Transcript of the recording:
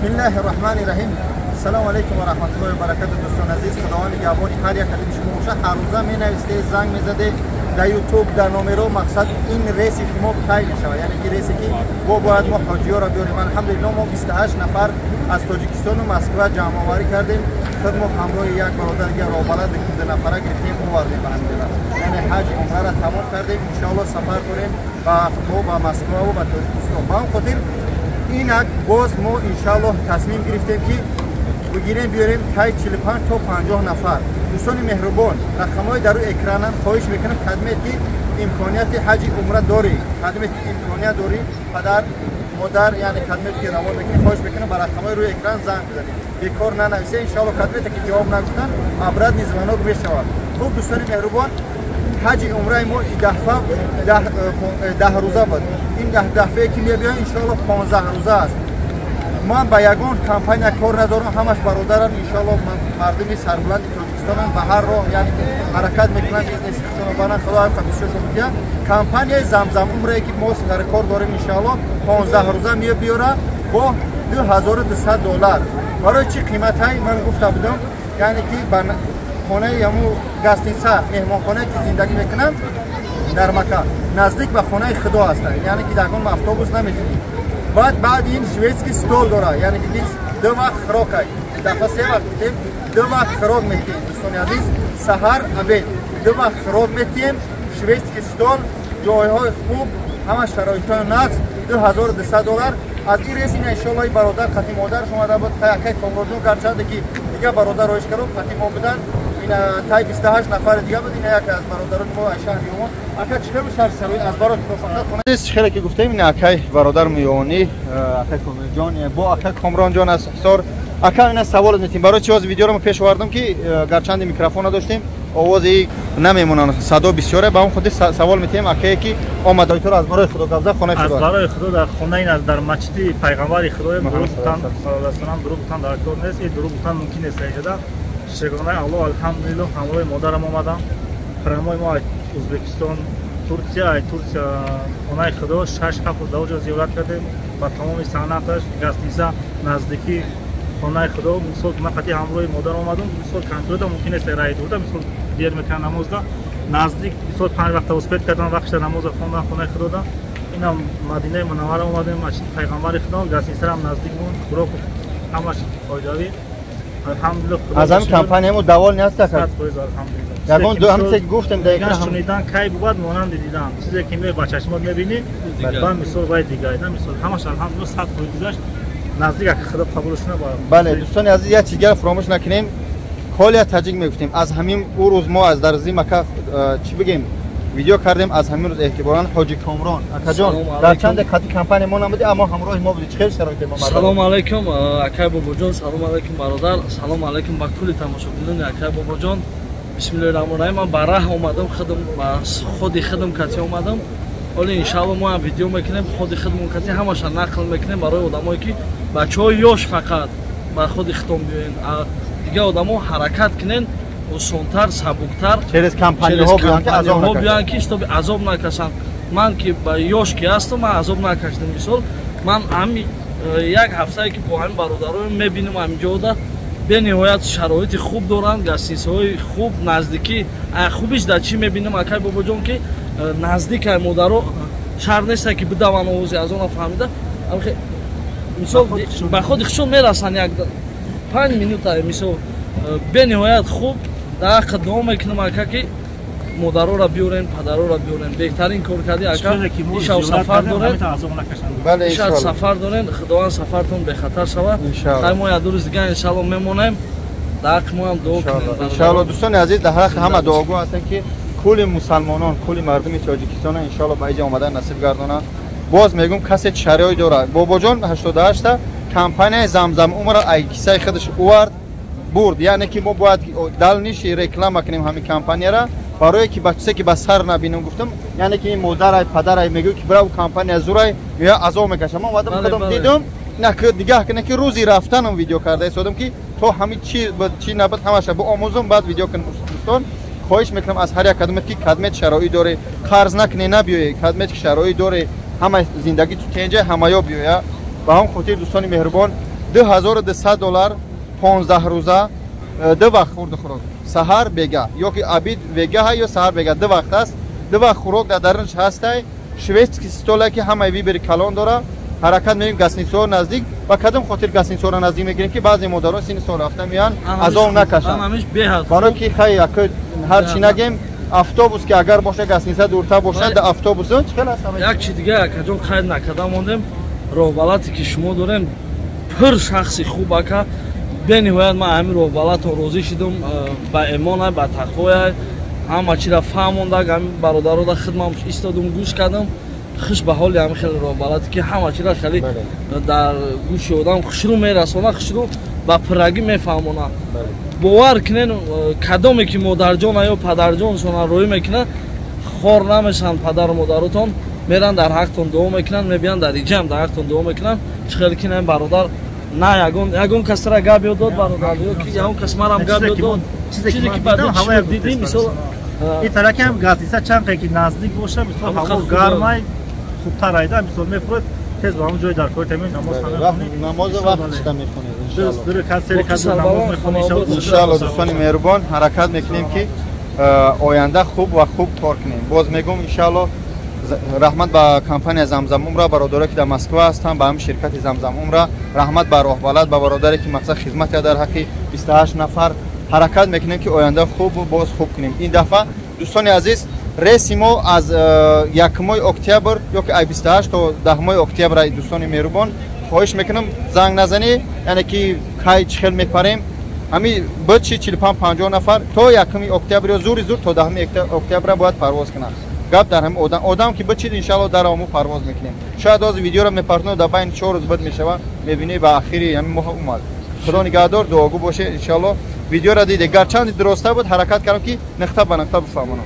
Бисмиллаҳир-раҳмонир-раҳим. Салому алайкум ва раҳматуллоҳи ва баракатуҳ. Дӯстони азиз, Худованд нигаҳбони ҳар як қадами шумо бошад. Ҳар рӯза менависте, занг мезаде дар YouTube, дар номеро, мақсад ин рейси шумо кай мешавад, яъне ки рейсе ки бо бояд мо ҳоҷиёро биёрем. Алҳамдулиллоҳ, мо 28 нафар аз Тоҷикистону Москва ҷамъоварӣ кардем. Худ мо ҳамроҳи як бародар дигар роҳбалад ду нафара гирифтем, овардем ба ҳамин, яъне ҳаҷ умраро тамом кардем. Иншоаллоҳ, сафар дорем ба мо ба Москваву ба Тоҷикистон. Ба он хотир инак боз мо, иншоаллоҳ, тасмим гирифтем, ки бигирем, биёрем тай 45 то 50 нафар. Дӯстони меҳрубон, рақамҳои дар рӯи экранам, хоҳиш мекунам, кадмет ки имконияти ҳаҷи умра дорӣ, кадмет ки имконият дорӣ, падар, модар, яъне кадмет ки равон мекунӣ, хоҳиш мекунам, ба рақамҳои рӯи экран занг бизанед, бекор нанависе. Иншоалло, кадмете ки ҷавоб нагуфтан, обратный звонок мешавад. Хуб, дӯстони меҳрубон, ҳаҷи умраи мо дафъа 10 рӯза буд. Ин дафъае ки мебиёем, иншоалло, 15 рӯза аст. Ман ба ягон компания кор надорам, ҳамаш бародарам, иншоалло, мардуми сарбуланди Тоҷикистонам, ба ҳар роҳ, яъне ки ҳаракат мекунанд, бизнеси худшонро баранд, Худо ҳар бисёршон бидиҳад. Компанияи Замзам умрае ки мо дар кор дорем, иншоалло, 15 рӯза мебиёра бо 2200 доллар. Барои чӣ қиматай ман гуфта будам, яъне ки ба хонаи ҳаму гостиница, меҳмонхонае ки зиндагӣ мекунанд дар Мака, наздик ба хонаи Худо ҳастанд, яъне ки дар он автобус намешинӣ. Баъд ин шведский стол дора, яъне ки ду вақт хӯрокай, дафъа се вақт гуфтем, ду вақт хӯрок метиҳем. Дӯстони азиз, саҳар, обед, ду вақт хӯрок метиҳем, шведский стол, ҷойҳои хуб, ҳама шароитҳои нақс, 2200 доллар. Аз ин рейс ина, иншоалло, бародар қати модараш омада буд, акай Комронҷон, гарчанде ки дигар бародар роиш кардам, қати мо буданд. Ина тай 28 нафари дига буд. Ина яке аз бародарони мо аз шаҳри Ёвон. Ака, чӣ хел шаҳр, шароит аз барои худо фақат хона? Чӣ хеле ки гуфтем, ина акай бародар Миёнӣ, акай Комилҷон бо акай Комронҷон аз Ҳисор. Ака, ина савол метим, барои чи ҳозир видеоро мо пеш овардам, ки гарчанде микрофон надоштем, овози намемонанд, садо бисёре, ба он хотир савол метиҳем акае ки омадайтуро аз барои Худо гавза, хонаи Худо, аз барои Худо, дар хонаи, дар масҷиди пайғамбари Худо. Дурӯғ гуфтан, саллаллоҳу, дурӯғ гуфтан дар кор нест, ин дурӯғ гуфтан мумкин нест. Шуда шукронаи Аллоҳ, алҳамдулиллоҳ, ҳамроҳи модарам омадам. Прямой мо Ӯзбекистон, Турсия, ай Турсия хонаи Худо, 6-7 рӯз дар оҷо зиёрат кардем, ба тамоми санъаташ, гостиница наздикӣ хонаи Худо. Мисол, ман қати ҳамроҳи модар омадам. Мисол, контролда мумкин нест, раи дурда, мисол, дер мекунам намозда, наздик, мисол, панҷ вақта успеть кардам, вақтша намоза хондам хонаи Худода. Инам Мадинаи Мунаввара омадем, масҷиди пайғамбари Худо, гостиницарам наздик буд, хӯрок ҳамаш фоидавӣ. Аз ҳамин компания мо довольный ҳаст, ака? Ягон ду ҳамчизе ки гуфтем дар шунидан кай бувад монанди дидан, чизе ки ме ба чашмот мебинӣ, ба мисол, вай дигар на, мисол, ҳамаш алҳамдулиллоҳ, 100% гузашт, наздик, ака, Худо қабулш кунад. Бале, дӯстони азиз, як чиз дигар фаромӯш накунем. Ҳолия таҷик мегуфтем, аз ҳамин ӯ рӯз мо аз дарзи Мака, чӣ бигем, видео кардем. Аз ҳамин рӯз эҳтиборан ҳоҷи Комрон акаҷон, дар чанде қати компания мо набуди, аммо ҳамроҳи мо буди. Чӣ хел шароите мо? Салому алайкум, акай Бобоҷон, салому алайкум, бародар, салому алайкум ба кулли тамошобинони акай Бобоҷон. Бисмиллоҳи раҳмони раҳим. Ман ба раҳ омадам, худам ба худи худам кати омадам. Ҳоло, иншаалло, мо ҳам видео мекунем, худи худмон кати ҳамаша нақл мекунем барои одамое ки бачаҳои ёш фақат ба худи хитон биёен, дигар одамо ҳаракат кунен осонтар, сабуктар. Через компанияҳо биёянд, ки чтобы азоб накашанд. Ман ки ба ёш ки ҳастам, ман азоб накашидам. Мисол, ман ҳами як ҳафтае ки бо ҳамин бародароем мебинем, ҳаминҷода бениҳоят шароити хуб доранд, гостиницаҳои хуб, наздикӣ. Хубиш дар чӣ мебинам, акай Бобоҷон, ки наздикай модаро шаҳр несте, ки бидаванд, овози аз она фаҳмида, мисол, ба худи худшон мерасанд як 5 минута. Мисол, бениҳоят хуб. Дар ҳаққа дуо мекунам, ака, ки модароро биёрен, падароро биёрен. Беҳтарин кор кардӣ, ака. Ишав сафар дорен, ишав сафар дорен, Худованд сафартон бехатар шавад. Хай, мо як ду рӯз дигар, иншаалло, мемонем. Дар ҳаққи моам дуо кунем. Иншаалло. Дӯстони азиз, дар ҳаққи ҳама дуогӯ ҳастем, ки кулли мусалмонон, кулли мардуми Тоҷикистона, иншоалло, ба иҷа омадан насиб гардонанд. Боз мегӯм, касе шароит дорад, Бобоҷон 88-та компанияи Замзам умра ай кисаи худаш увард, бурд, яъне ки мо бояд дальнейший реклама кунем ҳамин компанияра, барое ки ба чизе ки ба сар набинем гуфтам, яъне ки ин модарай, падарай мегӯ ки бирав, компания зурай, ё азоб мекашам. Ман омадам, худам дидам, нигаҳ кунем, ки рӯзи рафтанам видео карда истодам, ки то ҳамин чи чи набуд, ҳамаша биомӯзам, баъд видео кунем. Дӯстон, хоҳиш мекунам аз ҳар як кадомет, ки кадмет шароит доре, қарз накунӣ, набиёе. Кадмет ки шароит доре, ҳама зиндагӣ ту тенҷа, ҳамаё биёя. Ба ҳам хотир, дӯстони меҳрубон, 2200 доллар 15 рӯза, ду вақт хурду хӯрок, саҳар, бега, ё ки обед вегаҳа, ё саҳар, бега, ду вақт аст, ду вақт хӯрок дар дарунаш ҳастай, шведский столе ки ҳамаи выбори калон дора. Ҳаракат мекунем гостиницаҳо наздик. Ба кадом хотир гостиницаҳоро наздик мегирем? Ки баъзе модарон синни сол рафта меянд, азоб накашанд. Барои ки хай ҳар чӣ нагем, автобус ки агар боша, гостиница дуртар бошад, да автобус чӣ хел аст? Як чи дига, акаҷон, қайд накарда мондем. Роҳбалате ки шумо дорем, пур шахси хуб, ака. Бениҳоят ман ҳамин роҳбалатон розӣ шидум. Ба эмона, ба тақвоя, ҳама чиро фаҳмондаг. Ҳамин бародарода хидмам истодум, гӯш кардам. Хуш ба ҳоли ҳамин хеле роҳбалате ки ҳама чиро хеле дар гӯши одам хушрӯ мерасона, хушрӯ ба пуррагӣ мефаҳмона. Бовар кунен, кадоме ки модарҷона ё падарҷоншона роҳӣ мекунад, хор намешаванд. Падару модаротон меран, дар ҳақтон дуо мекунанд, мебиёнд, дар иҷам дар ҳақтон дуо мекунанд. Чӣ хеле ки ин бародар на ягон касра гап ёд дод, бародар, ё ки ягон кас марам гап ёд дод, чизе ки дидим, мисол. Ин тараки ҳам гостиница чанд ки наздик боша, мисол, ҳаво гармай, хубтар айда, мисол, мефурад тез ба ҳамон ҷои дар кори тамин намоз. Намозо вақтшда мехонед. Иншалло, дӯстони меҳрубон, ҳаракат мекунем ки оянда хуб ва хуб кор кунем. Боз мегӯм, иншалло, раҳмат ба компания Замзам Умра, бародаре ки дар Москва ҳастанд, ба ҳамин ширкати Замзам Умра раҳмат, ба роҳбалад, ба бародаре ки мақсад хизмат кард дар ҳаққи 28 нафар. Ҳаракат мекунем ки оянда хубу боз хуб кунем. Ин дафъа, дӯстони азиз, рейси мо аз 1-мои октябр ё ки ай 28 то 10-мои октябр. Дӯстони меҳрубон, хоҳиш мекунам, занг назанӣ, яъне ки кай чӣ хел мепарем. Ҳами бчи 45-50 нафар то 1-уми октябр ё зури зур то 10-уми октябра бояд парвоз кунанд. Гап дар ҳами одам, одам ки бичид, иншалло, дар ому парвоз мекунем. Шояд ҳозир видеоро мепартонам, дар байни 4 рӯз бад мешава, мебинӣ, ба ахири ҳамин моҳ омад. Худо нигаҳдор, дуогӯ боше. Иншалло, видеоро диде, гарчанди дуроста буд, ҳаракат кардам ки нуқта ба нуқта бифаҳмонам.